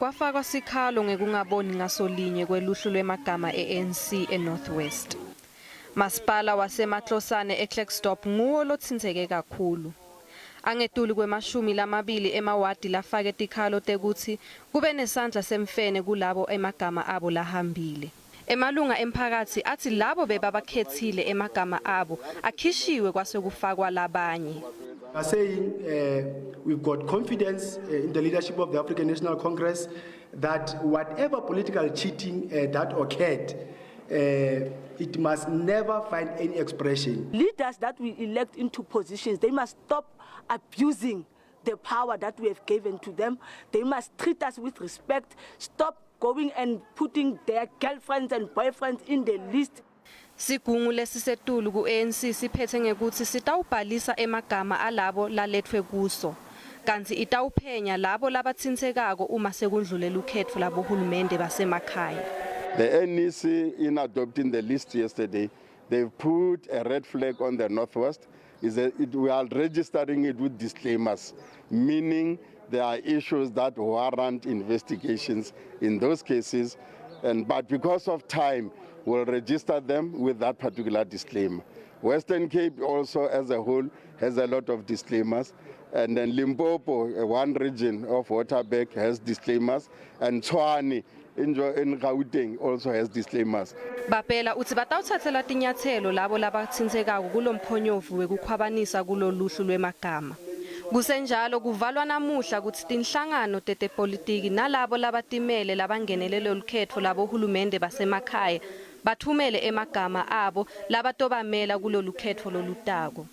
Kwafakwa sikhalo ngekungaboni ngasolinye kweluhlu lwemagama e-ANC eNorth West. Masipala waseMatlosane eKlerksdorp nguwo lotsintseke kakhulu. Angetulu kwemashumi lamabili emawadi lafake tikhalo tekutsi kube nesandla semfene kulabo emagama abo lahambile. Emalunga emphakatsi atsi labo bebabakhetsile emagama abo akhishiwe kwase kufakwa labanye. Are saying we've got confidence in the leadership of the African National Congress that whatever political cheating that occurred, it must never find any expression. Leaders that we elect into positions, they must stop abusing the power that we have given to them. They must treat us with respect, stop going and putting their girlfriends and boyfriends in the list. Sigungu lesisetulu ku-ANC siphethe ngekutsi sitawubhalisa emagama alabo laletfwe kuso. Kantsi itawuphenya labo labatsintsekako uma sekundlule lukhetfo labohulumende basemakhaya. The NEC, in adopting the list yesterday, they've put a red flag on the Northwest. We are registering it with disclaimers, meaning there are issues that warrant investigations in those cases. But because of time, we'll register them with that particular disclaimer. Western Cape also as a whole has a lot of disclaimers. And then Limpopo, one region of Waterberg, has disclaimers. And Tshwane in Gauteng also has disclaimers. Bapela utsi batawutsatsela tinyatselo labo labatsintsekako kulomkhonyovu wekukhwabanisa kuloluhlu lwemagama. Kusenjalo kuvalwa namuhla kutsi tinhlangano tetepolitiki nalabo labatimele labangenele lolukhetfo labohulumende basemakhaya bathumele emagama abo labatobamela kulolukhetfo lolutako.